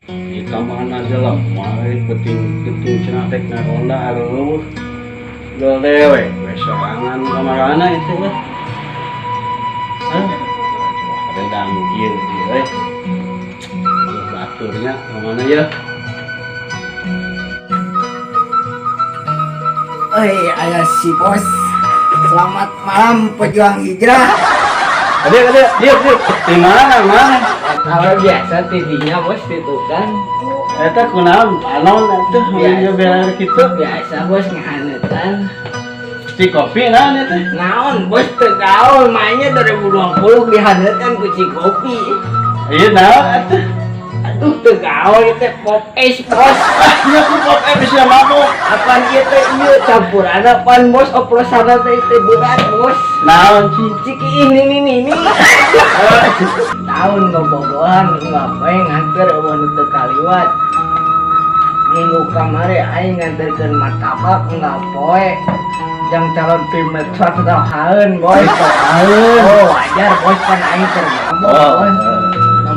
Di mana jelema euy, penting-penting cenah rek ngaronda areueuh. Gel dewek we sorangan kamarana itu mah. Hah? Hareudang kieu ieu euy. Aduh, baturnya ka mana ya? Oi, aya si bos. Selamat malam, pejuang hijrah. Adik, adik, dieu, dieu. Di mana, mana? Kalau biasa TV-nya, bos, itu kan. Eta kunaon panon atuh Biasa. biar kitu? Biasa, bos, ngahanetan. Si kopi naon eta? Naon, bos, teu gaul mainnya 2020 dihanetan ku kopi. Iya, naon atuh? Aduh, teu gaul ieu teh pop es, bos. Ah, nya ku pop es bisa mabuk. Apaan ieu teh, ieu campuran apaan, bos, oplosanna teh teh berat, bos. Naon sih? Ciki ini. Tahun ngebobohan ngapain nganter euweuh nu teu kaliwat. Minggu kamari aing nganterkeun martabak ngapoe. Jang calon pimetron haeun, boy. Haeun. Oh, wajar, bos, kan aing keur mabok, Oh, bos.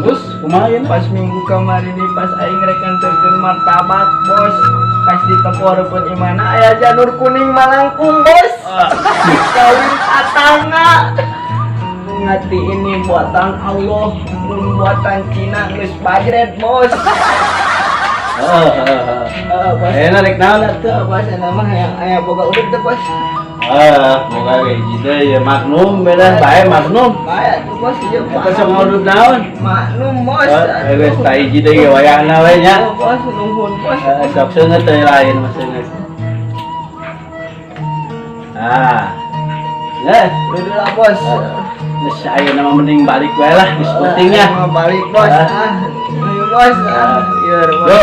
terus kumaha ieu? Pas minggu kamari nih, pas aing rek nganterkeun martabak, bos. Pas di toko hareupeun imahna aya janur kuning malangkung, bos. Kawin tatangga. Ngati ini buatan Allah, mun buatan Cina geus bajret, bos. Heeh, heeh. Eh, bos. Ayeuna rek naon atuh? Teu, bos, eta mah hayang aya boga udut teu, bos? Ah, boga hiji deui ya, Magnum beda bae Magnum. Bae atuh, bos, ieu. Eta sok ngudut naon? Magnum, bos. Eh, geus ta hiji deui ge wayahna we nya. Oh, bos, nuhun, bos. Eh, sok seungeut teh lain mah seungeut. Ah. Nah, Udah lah, bos. Geus ayeuna mah mending balik wae lah, geus pentingnya. Mau balik, bos. Ah. Ah, ayo, bos. Ah, iya, bos. Yo.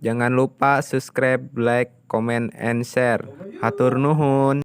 Jangan lupa subscribe, like, comment, and share. Hatur nuhun.